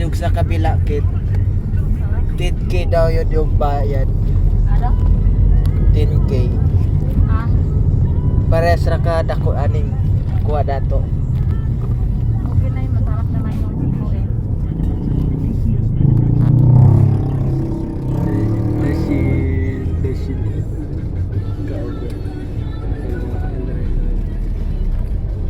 Yung sa kabila, kid. 10K daw yun yung bayad. Ano? 10K. Ah, Pares ra ka dako aning kuha dato.